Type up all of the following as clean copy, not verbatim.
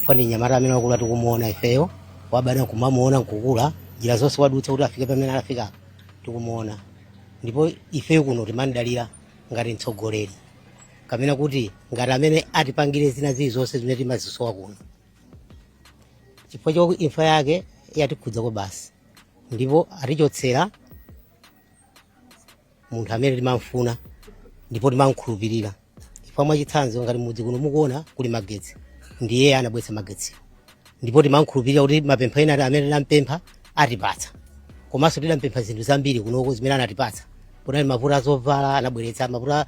Chifukwa ndi mnyamata amene wakula tikumuona ifeyo, wabadwa kumamuona nkukula, njira zonse wadutsa kuti afike pamene anafika tikumuona. Ndipo ifeyo kuno timamdalira ngati mtsogoleri, kapena kuti ngati amene atipangire zina zilizonse zimene timazisowa kuno. Chifukwa chokuti imfa yake yatikhudza kwabasi, ndipo atichotsera munthu amene timamfuna ndipo timamkhulupirira. Chifukwa mwachitsanzo, ngati mudzi kuno mukuona kuli magetsi, ndiye anabweretsa magetsiwo, ndipo timamkhulupirira kuti mapempho ena amene tinampempha atipatsa. Komanso tidampempha zinthu zambiri kunoko zimene anatipatsa. Kunali mavuto azovala, anabweretsa mavuto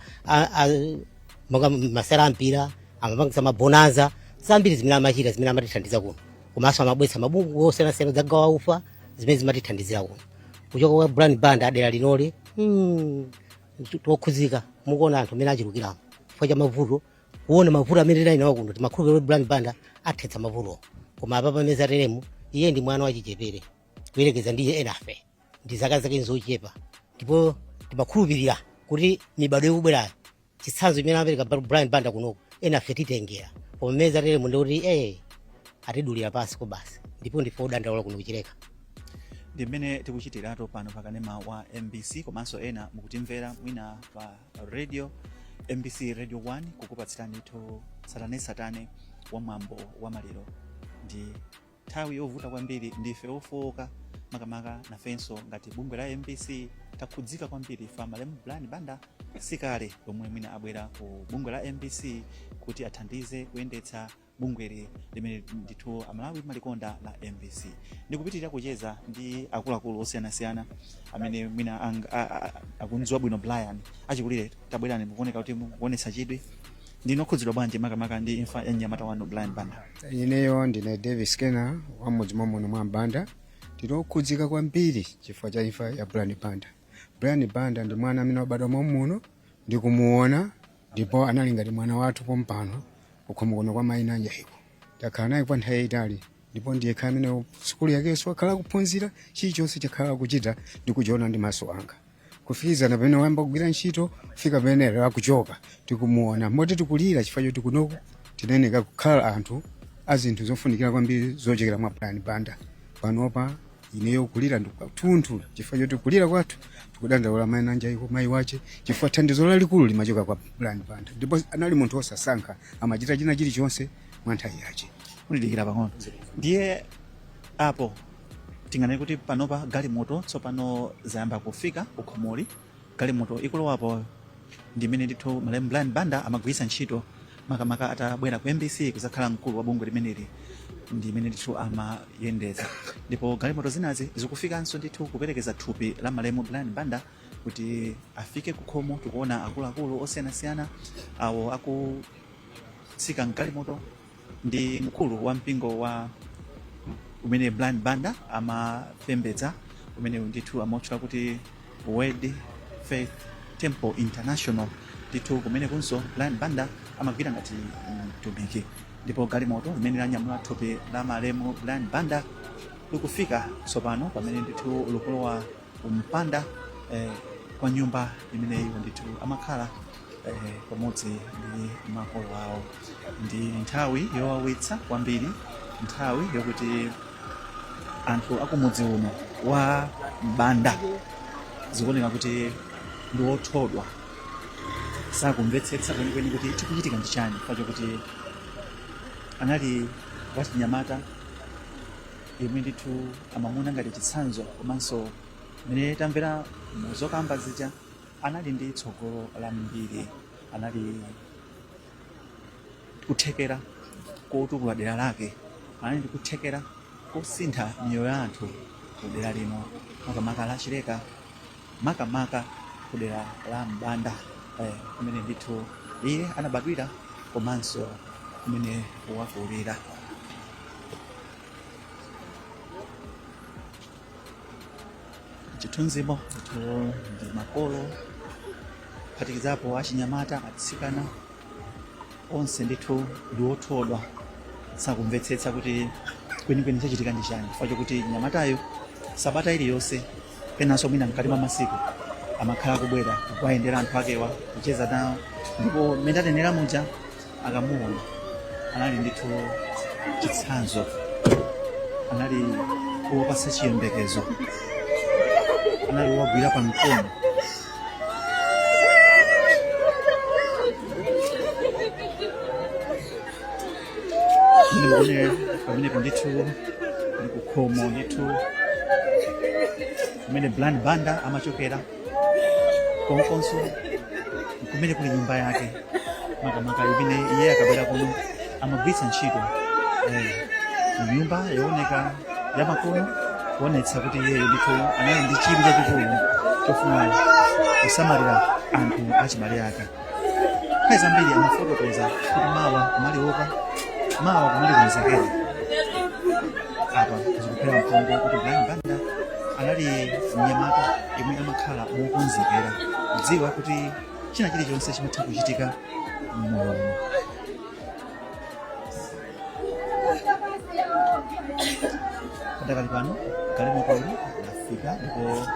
monga masewera ampira, amapangitsa mabonanza, zambiri zimene amachita zimene amatithandiza kuno. Komanso amabweretsa mabuku osiyanasiyana dzagawa ufa, zimene zimatithandizira kuno. Kuchoka kwa Brian Banda dera linoli tokhudzika, mukuona anthu amene achulukiramo chifukwa cha mavuto, kuona mavuto amene tinali nawo kuno. Timakhulupirira kuti Brian Banda athetsa mavuto, koma apa pamene zateremu, iye ndi mwana wachichepere kuyerekeza ndi enafe, ndi zaka zake nzochepa, ndipo timakhulupirira kuti mibado ikubwerayo, chitsanzo chimene apereka Brian Banda kunoko, enafe titengera. Koma mmene zateremu ndikuti atidulira pansi ko basi, ndipo ndife odandaula kuno kuchileka. Ndi mmene tikuchitiratu pano pa kanema wa MBC, komanso ena mukutimvera mwina pa radio MBC Radio 1, kukupatsirani ndithu tsatanetsatane wa mwambo wa maliro. Ndi nthawi yovuta kwambiri, ndife ofowoka, makamaka nafenso ngati bungwe la MBC takhudzika kwambiri. Fa malemu Brian Banda sikale lomwe mwina abwera ku bungwe la MBC kuti athandize kuyendetsa bungweli limene ndithu Amalawi malikonda la MBC. Ndikupitirira kucheza ndi akuluakulu osiyanasiyana amene mwina akundziwa bwino Brian. Achikulire, tabwerani, mukuoneka kuti mukuonetsa chidwi. Ndinokhudzidwa bwanji makamaka ndi imfa ya mnyamata wanu Brian Banda? Ineyo ndine Davis Kena wa mudzi mwamuno mwa Banda. Ndinokhudzika kwambiri chifukwa cha imfa ya Brian Banda. Brian Banda ndi mwana amene wabadwa mwamuno, ndikumuona, ndipo anali ngati mwana wathu pompano kukhomo kuno kwa mayi Nanjaiko. Takhala naye kwa nthawi yayitali, ndipo ndiye khala amene sukulu yakenso akhala akuphunzira, chilichonse chakhala akuchita ndikuchiona ndi maso anga, kufikizana pamene wayamba kugwira ntchito, kufika pamene lero akuchoka, tikumuona. Moti tikulira chifukwa choti kunoku tinayeneka kukhala anthu a zinthu zofunikira kwambiri zochokera mwa Brian Banda. Panopa ineyo kulira ndikuthunthu chifukwa choti kulira kwathu tikudandaula mayi Nanjaiko, mayi wache, chifukwa thandizo lalikulu limachoka kwa Brian Banda, ndipo anali munthu osasankha, amachita china chilichonse mwa nthawi yache. Mundidikira pang'ono. Ndiye apo tinganene kuti panopa galimoto tsopano zayamba kufika kukhomoli. Galimoto ikulowapo ndi imene ndithu malemu Brian Banda amagwiritsa ntchito makamaka atabwera ku MBC kuzakhala mkulu wa bungwe limeneli, ndi imene ndithu amayendetsa. Ndipo galimoto zinazi zikufikanso ndithu kuperekeza thupi la malemu Brian Banda kuti afike kukhomo. Tikuona akuluakulu osiyanasiyana awo akutsika mgalimoto ndi mkulu wa mpingo wa umene Brian Banda amapembedza, umene ndithu amautchula kuti Word Faith Temple International. Ndithu kumene kunso Brian Banda amagwira ngati mtumiki. Ndipo galimoto limene lanyamula thupi la malemu Brian Banda likufika tsopano pamene ndithu likulowa kumpanda kwa nyumba imeneyo ndithu amakhala pamodzi ndi makolo awo. Ndi nthawi yowawitsa kwambiri, nthawi yokuti anthu akumudzi uno wa Banda zikuoneka kuti ndi othodwa, sakumvetsetsa kwenikweni kuti chikuchitika ndi chani, chifukwa chokuti anali wachinyamata yemwe ndithu amamuona ngati chitsanzo, komanso mmene tamvera muzokamba zija, anali ndi tsogolo lambiri, anali kuthekera kotukula dera lake, anali ndi kuthekera kosintha miyoyo ya anthu ku dera lino, makamaka la Chileka, makamaka ku dera la Mbanda, kumene ndithu iye anabadwira komanso kumene wakulira. Chithunzimo ndithu ndi makolo, kuphatikizapo achinyamata, atsikana, onse ndithu ndi othodwa, sakumvetsetsa kuti kwenikweni chachitika ndi chani, chifukwa chokuti mnyamatayo sabata iliyonse, penanso mwina mkati mwa masiku, amakhala kubwera kuwayendera anthu akewa, kucheza nawo. Ndipo mmene tanenera muja, akamuona anali ndithu Chitsanzo, anali wopatsa chiyembekezo, anali wowagwira pa mkono. Mmene pamenepo ndithu ndi kukhomo ndithu kumene Brian Banda amachokera, konkonso kumene kuli nyumba yake makamaka imene iye akabwera kuno amagwiritsa ntchito. Nyumba yooneka yamakono, kuonetsa kuti iyeyo ndithu anali ndi chidwi chachikulu chofuna kusamalira anthu achibale ake. Nthawi zambiri amafotokoza kuti mawa kumaliopa, mawa kumalikonzekera. Apa zikuphera mphongo kuti Brian Banda anali mnyamata yemwe amakhala mokonzekera, kudziwa kuti china chilichonse chimatha kuchitika mmoyo uno. Padakali pano galimotoli lafika, ndipo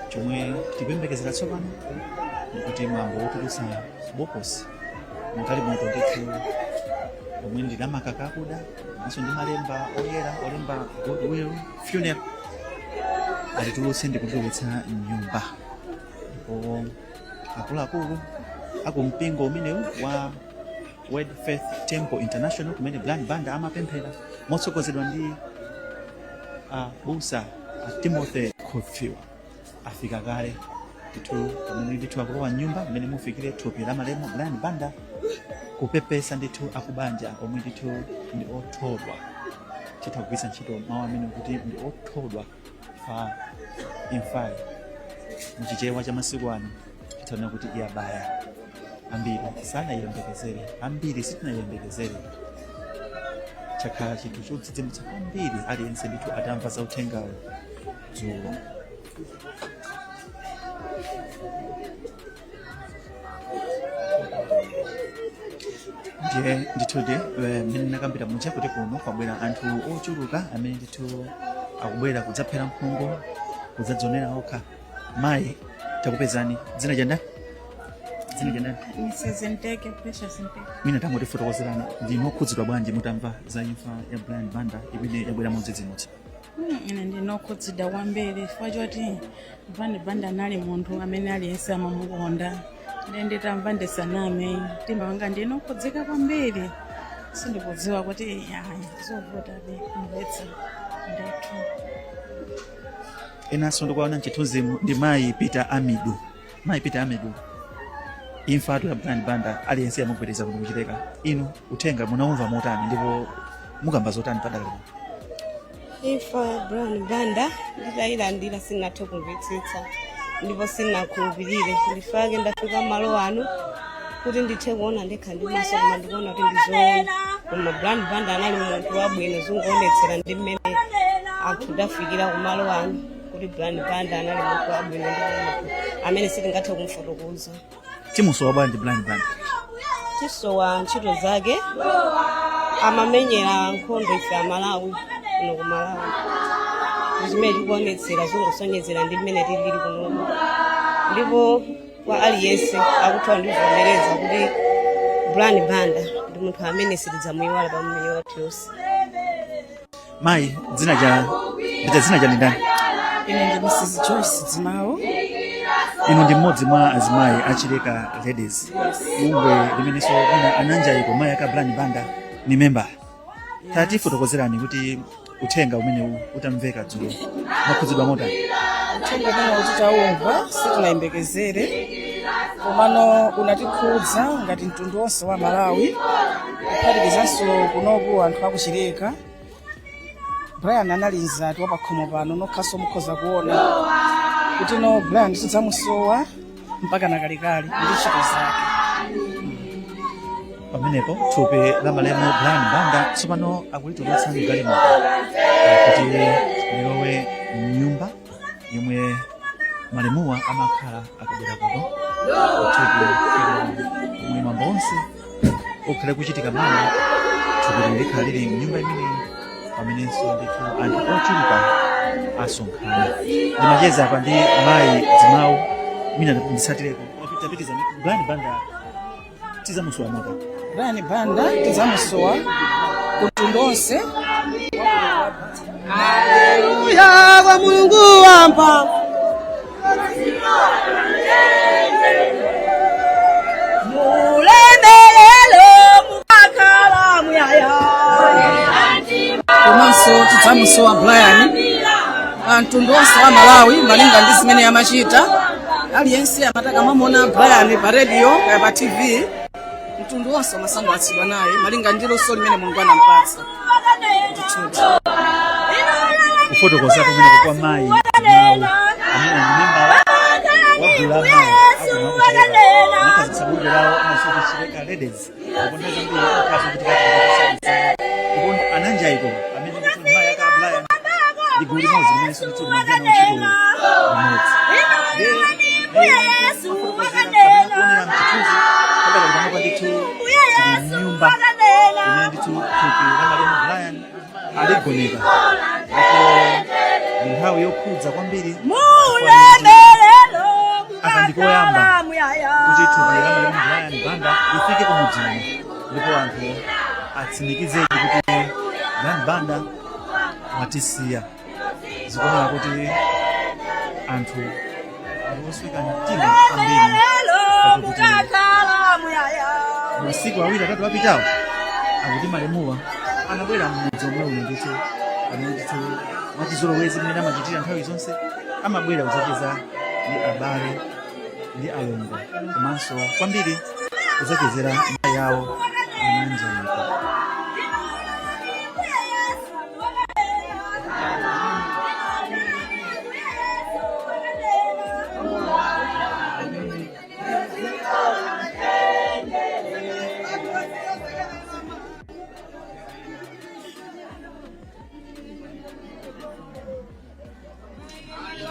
chomwe tikuyembekezera tsopano ndikuti mwambo wotulutsa bokosi mgalimoto ndithu lomwe ndi lamakaka akuda komanso ndi malemba oyera olemba Goodwill Funeral alitulutse ndi kulilowetsa mnyumba. Ndipo akuluakulu akumpingo umenewu wa Word Faith Temple International kumene Brian Banda amapemphera motsogozedwa ndi abusa a Timothy Khofiwa afika kale ndithu pamene ndithu akulowa mnyumba mmene mufikire thupi la malemu Brian Banda, kupepesa ndithu akubanja omwe ndithu ndi othodwa. Titha kugwiritsa ntchito mawu amene kuti ndi othodwa pa imfayi. Muchichewa cha masiku ano titha kuti iyabaya. Ambiri sanayiyembekezere, ambiri sitinayiyembekezere. Chakhala chinthu chodzidzimutsa kwambiri aliyense ndithu atamva za uthengawo dzulo. Ndiye ndithudi, mmene ndinakambira muja kuti kuno kwabwera anthu ochuluka amene ndithu akubwera kudzaphera mphongo, kudzadzionera okha. Mayi, takupezani, dzina chandani? Dzina chandani? Mrs. Nteke, Precious Nteke. Mwina tangotifotokozerani, ndinu okhudzidwa bwanji mutamva za imfa ya Brian Banda imene yabwera modzidzimutsa? Ine ndinokhudzidwa kwambiri chifukwa choti Brian Banda anali munthu amene aliyense amamukonda. Ndiye nditamva, ndisaname, mtima wanga ndinokhudzika kwambiri. Sindikudziwa kuti ayi, zovutabe kumvetsa ndithu. Enanso ndikuwaona mchithunzimu ndi mayi Peter Amidu. Mayi Peter Amidu, imfatu ya Brian Banda aliyense yamugwedeza kuno kuchileka. Inu uthenga munaumva motani ndipo mukamba zotani padakali pano? Imfa ya Brian Banda nditayilandira sinathe kumvetsetsa ndipo sinakhulupirire. Ndifake ndafika malo ano kuti ndithe kuona ndekha ndi maso, koma ndikuona kuti ndizoona. Koma Brian Banda anali munthu wabwino, zunguonetsera ndi mmene anthu ndafikira kumalo ano kuti Brian Banda anali munthu wabwino ndipo munthu amene sitingathe kumfotokoza. Timusowa bwanji Brian Banda? Tisowa ntchito zake, amamenyera nkhondo ife Amalawi kuno ku Malawi, zimene tikuonetsera zingosonyezera ndi mmene tilili kunoku. Ndipo kwa aliyense akutha ndivomereza kuti Brian Banda ndi munthu amene sitidzamuyiwala pa moyo wathu yonse. Mayi, dzina cha ndita dzina cha ndani? Ine ndi Mrs. Joyce Dzimawo. Inu ndi mmodzi mwa azimayi achileka Ladies, bungwe limenenso mwina ananjayiko mayi aka Brian Banda ni member. Tatifotokozerani kuti uthenga umenewu utamveka dzulo mwakhudzidwa motani? Uthenga umene titaumva sitinayembekezere, komano unatikhudza ngati mtundu wonse wa Malawi, kuphatikizanso kunoku anthu akuchileka. Brian anali mzati wa pakhomo pano, nokhaso mukhoza kuona kuti no, Brian tidzamusowa mpaka nakalekale ndi ntchito zake. Pamenepo thupi la malemu Brian Banda tsopano akulitulutsa mgalimoto kuti lilowe mnyumba yomwe malemuwa amakhala akabwera kuno. Thupi omwe mwambo onse ukhale kuchitika mawa, thupi likhala lili mnyumba imeneyi pamenenso ndithu anthu ochuluka asonkhana. Ndimacheza apa ndi mayi Dzimawu, mina nditsatireko tapitiza. Brian Banda tizamusowa motani? Brian Banda tidzamusowa. ku mtundu onse. Haleluya kwa Mulungu wampa mulemelelo mukakhala muyaya. Komanso tidzamusowa Brian, mtundu onse wa Malawi, malinga ndi zimene amachita. Aliyense amati akamamuona Brian pa radio kaya pa TV, mtundu wonse umasangalatsidwa naye malinga ndi luso limene Mulungu anampatsa ndithuti. Kufotokoza kumeneko kwa mayi mawu amene ndi membala wa gulu la mayi akuno kuchileka, anakhazikitsa bungwe lawo amaso Chileka Ladies, ndipo nthawi zambiri akhala zochitika ndipo ananjaiko amene ndithu mayi aka Brian ndi gulu limodzi limenenso ndithu limagwira nawo ntchito limodzi. Kuonera mchithunzi pakati panopa ndithu tili mnyumba imene ndithu thupi la malemu Brian aligoneka, ndipo ndi nthawi yokhudza kwambiri. Mulemelelo Aka ndikoyamba mukakhala muyaya kuti thupi la malemu Brian Banda lifike kumudzimo ndipo anthu atsimikizedi kuti Brian Banda watisiya. Zikuoneka kuti anthu ali osweka mtima kwambiri mulemelelo pakuti mukakhala muyaya. Masiku 2 3 apitawo akuti malemuwa anabwera mmudzi omwe uno ndithu, amene ndithu mwachizolowezi mmene amachitira nthawi zonse amabwera kudzacheza ndi abale ndi alongo, komanso kwambiri kudzachezera mayi awo ananjaiko.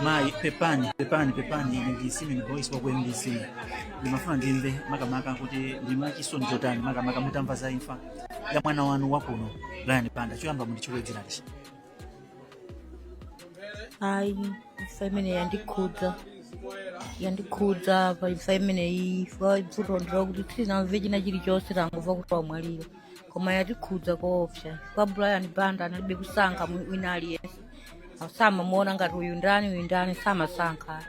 Mayi, pepani, pepani, pepani. Ine ndi Simon Boyce wa ku MBC. Ndimafuna ndimve makamaka kuti ndi mwachisoni chotani makamaka mutamva za imfa ya mwana wanu wakuno Brian Banda. Choyamba munditchule dzina lija. Ayi, imfa imene yandikhudza, yandikhudza pa imfa imeneyi. Imfa vuto ndilo kuti sitinamve china chilichonse, tangomva kuti wamwalira, koma yatikhudza koopsa kwa Brian Banda. Analibe kusankha wina aliyense, samamuona ngati uyu ndani, uyu ndani, samasankha.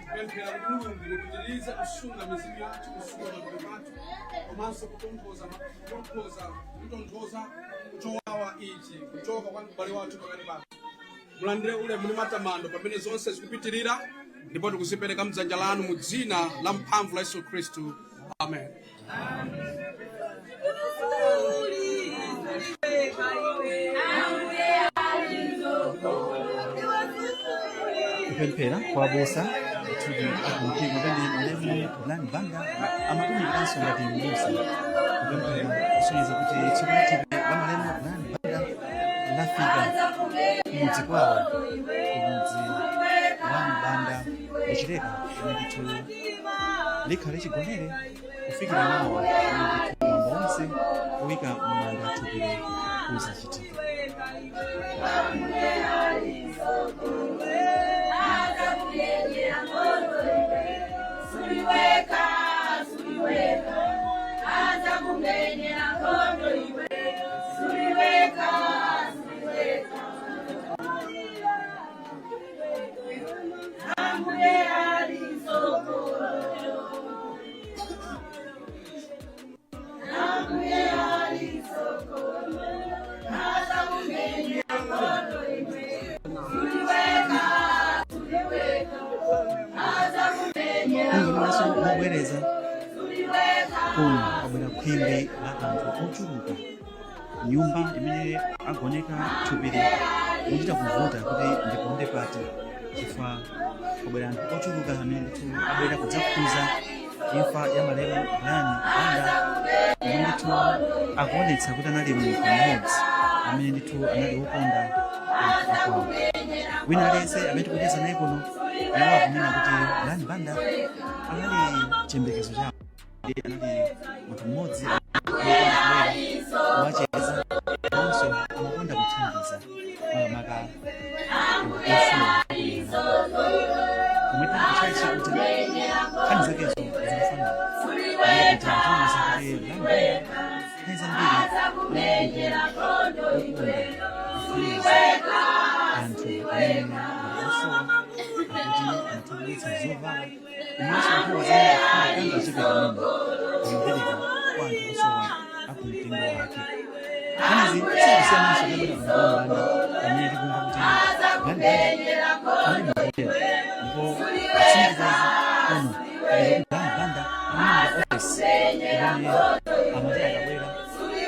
Kupemphera kuti Mulungu mupitirize kusunga mizimu yathu, kusunga matupi athu, komanso kutonthoza chowawa ichi kuchoka kwa m'bale wathu pakati pathu. Mulandire ulemu ndi matamando pamene zonse zikupitirira, ndipo tikuzipereka mdzanja lanu mu dzina la mphamvu la Yesu Khristu, amen. Kupemphera kwa abusa ndithu akumpingo pamene malemu Brian Banda amatumikiranso ngati mbusa, kupemphera kusonyeza kuti tsopano thupi la malemu Brian Banda lafika kumudzi kwawo, kumudzi wa Mbanda kuchileka, kumene ndithu likhale chigonere kufikira mawa pamene ndithu mwambo wonse oyika m'manda thupilo uzachitika. Kungonenaso mobwereza, kuno kwabwera khwimbi la anthu ochuluka. Nyumba imene agoneka thupili muchita kuvuta kuti ndiponde pati, chifukwa kwabwera anthu ochuluka amene ndithu abwera kudzakhuza imfa ya malemu Brian Banda, omwe ndithu akuonetsa kuti anali munthu mmodzi amene ndithu anali wokonda anthu akwawo. Wina aliyense amene tikucheza naye kuno, iwo akunena kuti Brian Banda anali chiyembekezo chawo, anali munthu mmodzi amakonda kubwera kuwacheza, komanso amakonda kuthandiza makamaka anthu osowa. Komwe tali kutchalitchi kuti nkhani zakezo zikufanana. Banda nthawi zambiri anali munthu wokonda kuthandiza anthu amene ali osowa, akuti amatha zovala komanso nthawi zina ngakhale kangachepe kamene amapereka kwa anthu osowa akumpingo wake. Nkhanizi sizikusiyananso kuyambira pano Banda, pamene tikumva kuti Brian Banda ali muhotela, ndipo kutsimikiza kuno kuti Brian Banda anamanga office imene amati akabwera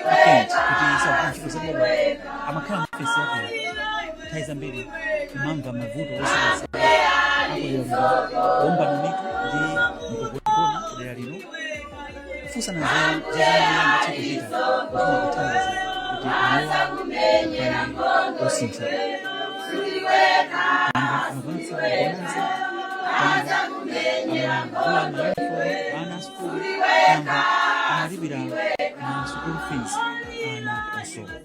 weekend kuti isagwira ntchito zaboma, amakhala mu office yake nthawi zambiri kumamva mavuto osiyanasiyana akudera kuombana mitu ndi mikogona kudera lino, kufunsana nzeru za zomwe angathe kuchita pofuna kuthandiza kuti moyo wawo ukhale osintha. Tamva amapangitsa bonanza, tamva amagula mayunifomu ana sukulu, tamva amalipira ma school fees ana osowa.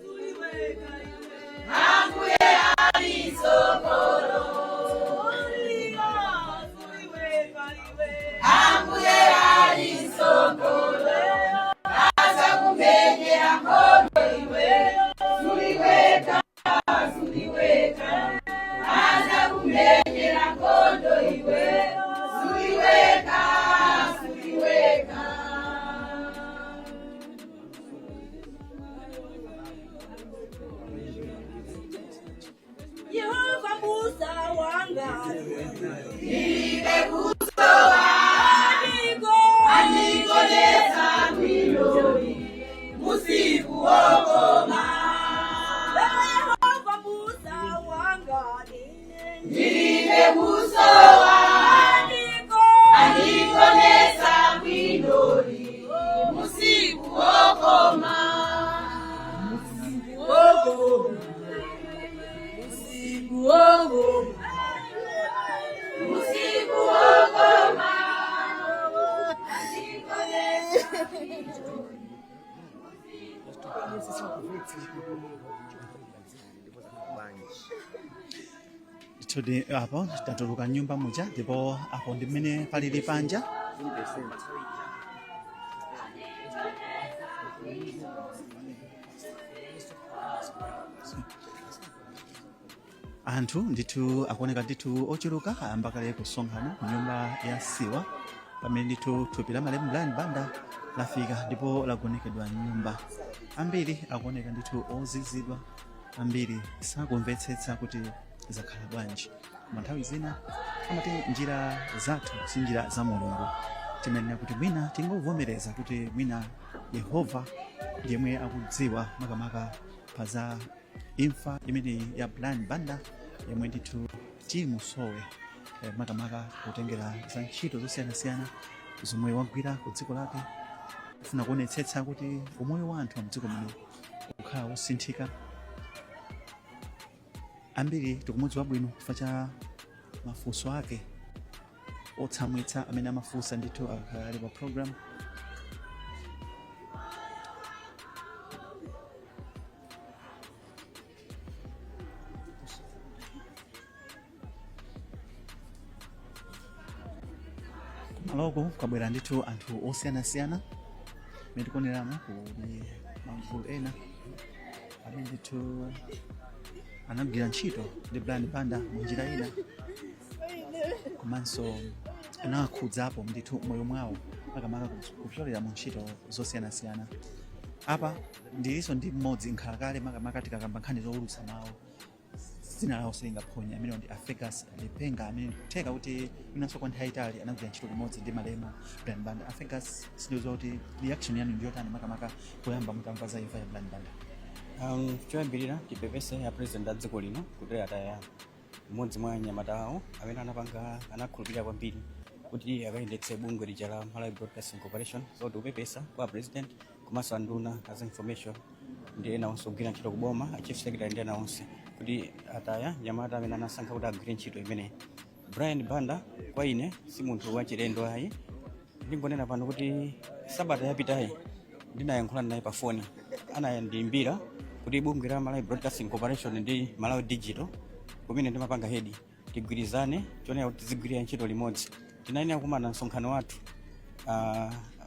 Yehova Musa wanga anigonetsa bwinoni musiku wokoma. Yehova Musa wanga, ndilibe kusowa, anigonetsa bwinoni musiku wokoma, musiku wokoma, musiku wokoma, musiku wokoma, anigonetsa bwinoni. Todi apo tatuluka nyumba muja, ndipo apo ndi mmene palili panja. Anthu ndithu akuoneka ndithu ochuluka, ayamba kale kusonkhana ku nyumba ya siwa pamene ndithu thupi la malemu Brian Banda lafika ndipo lagonekedwa mnyumba. Ambiri akuoneka ndithu ozizidwa, ambiri sakumvetsetsa kuti zakhala bwanji. Koma nthawi zina amati njira zathu si njira za Mulungu. Timanena kuti mwina tingovomereza kuti mwina Yehova ndiyemwe akudziwa, makamaka pa za imfa imeneyi ya Brian Banda yemwe ndithu timusowe, makamaka kutengera za ntchito zosiyanasiyana zomwe wagwira ku dziko lake, kufuna kuonetsetsa kuti umoyo wa anthu mdziko muno ukhala wosinthika. Ambiri tikumudziwa bwino chifukwa cha mafunso ake otsamwitsa amene amafunsa ndithu akakhala ali pa program. Kumaloko kwabwera ndithu anthu osiyanasiyana mmene tikuoneramo, kuli magulu ena amene ndithu anagwira ntchito ndi Brian Banda mu njira ina komanso anawakhudzapo ndithu moyo mwawo, makamaka kupyolera mu ntchito zosiyanasiyana. Apa ndilinso ndi mmodzi nkhalakale, makamaka tikakamba nkhani zowulutsa mawu dzina lawo silingaphonye, amene ndi a Fergus Lipenga, amene ndikutheka kuti mwinanso kwa nthawi yayitali anagwira ntchito limodzi ndi malemu Brian Banda. A Fergus, sindidziwa kuti reaction yanu ndiyotani, makamaka poyamba mutamva za imfa ya Brian Banda. Choyambirira tipepese a president a dziko lino kuti ataya mmodzi mwa anyamata awo amene anapanga anakhulupirira kwambiri kuti akayendetse bungwe lija la Malawi Broadcasting Corporation. So tikupepesa kwa president komanso anduna as information ndi ena onse ogwira ntchito kuboma, a chief secretary ndi ena onse, kuti ataya mnyamata amene anasankha kuti agwire ntchito imeneyi. Brian Banda kwa ine si munthu wachilendo ayi. Ndingonena pano kuti sabata yapitayi ndinayankhula naye pa foni, anandiyimbira kuti bungwe la Malawi Broadcasting Corporation ndi Malawi Digital kumene ndimapanga head tigwirizane chonena kuti tizigwirira ntchito limodzi. Tinayenera kukumana msonkhano wathu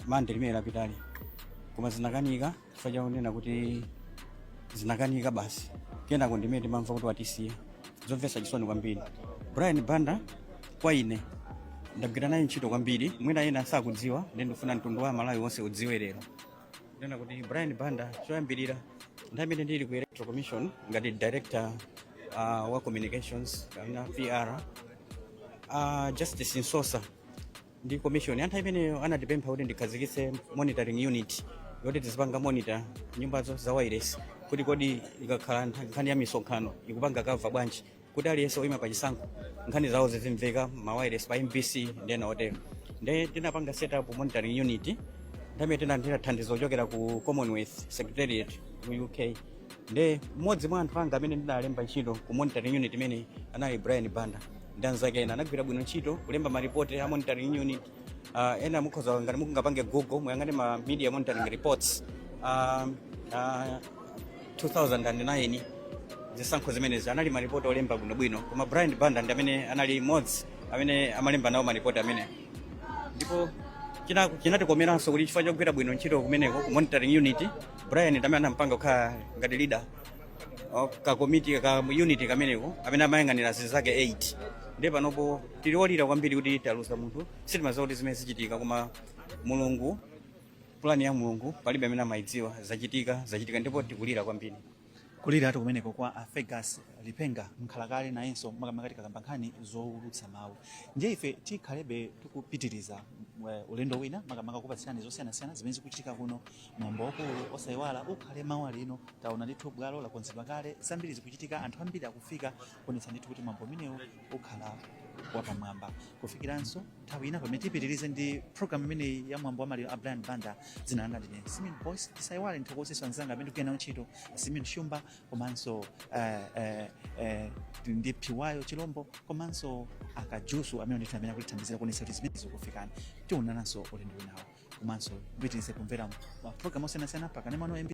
Mande limene lapitali. Koma zinakanika chifukwa chakunena kuti zinakanika basi. Kenako ndimene timamva kuti watisiya. Zomvetsa chisoni kwambiri. Brian Banda kwa ine ndagwira naye ntchito kwambiri. Mwina ena sakudziwa, ndi ndifuna mtundu wa Malawi wonse udziwe lero ndena kuti Brian Banda, choyambirira, nthawi imene ndili ku Electoral Commission ngati director wa communications kapena PR, Justice Msosa ndi commission anthu imeneyo anatipempha kuti ndikhazikitse monitoring unit yoti tizipanga monitor nyumbazo za wireless, kuti kodi ikakhala nkhani ya misonkhano ikupanga cover bwanji, kuti aliyense oyima pachisankho nkhani zawo zizimveka ma wireless pa MBC ndena otero. Nde tinapanga set up monitoring unit. Nthawi tinalandira thandizo kuchokera ku Commonwealth Secretariat ku UK. Nde mmodzi mwa anthu anga amene ndinalemba ntchito ku monitoring unit imene anali Brian Banda ndi anzake ena. Anagwira bwino ntchito kulemba maripoti a monitoring unit. Ena mukhoza, ngati mukungapange Google, muyang'ane ma media monitoring reports 2009 zisankho zimenezi, anali maripoti olemba bwinobwino. Koma Brian Banda ndi amene anali mmodzi amene amalemba nawo maripoti amene. Ndipo chinatikomeranso kuti chifukwa chogwira bwino ntchito kumeneko ku monitoring unit, Brian ndi amene anampanga kukhala ngati leader ka komiti ka unit kameneko amene amayang'anira zinzake 8. Ndiye panopo tili olira kwambiri kuti taluza munthu. Sitimadziwa kuti zimene zichitika, koma Mulungu, plan ya Mulungu palibe amene amayidziwa. Zachitika, zachitika, ndipo tikulira kwambiri. Kuliratu kumeneko kwa a Fergus Lipenga, mkhalakale nayenso, makamaka tikakamba nkhani zowulutsa mawu. Ndiye ife tikhalebe tikupitiriza ulendo wina, makamaka kupatsirani zosiyanasiyana zimene zikuchitika kuno. Mwambo wakulu osayiwala ukhale mawa lino. Taona ndithu bwalo lakonzedwa kale, zambiri zikuchitika, anthu ambiri akufika kuonetsa ndithu kuti mwambo umenewu ukhala wapamwamba. Kufikiranso nthawi ina pamene tipitirize ndi program imeneyi ya mwambo wa maliro a Brian Banda, dzina langa ndine Simeon Boyce. Tisayiwale nthokozeso anzanga amene tikugwira nawo ntchito, Simeon Shumba komanso ndi Phiwayo Chilombo komanso Akajusu, amene ndithu amene akutithandizira kuonetsa kuti zimene zikufikani. Tionananso ulendo winawo, komanso kupitirize kumvera ma program osiyanasiyana pakanema.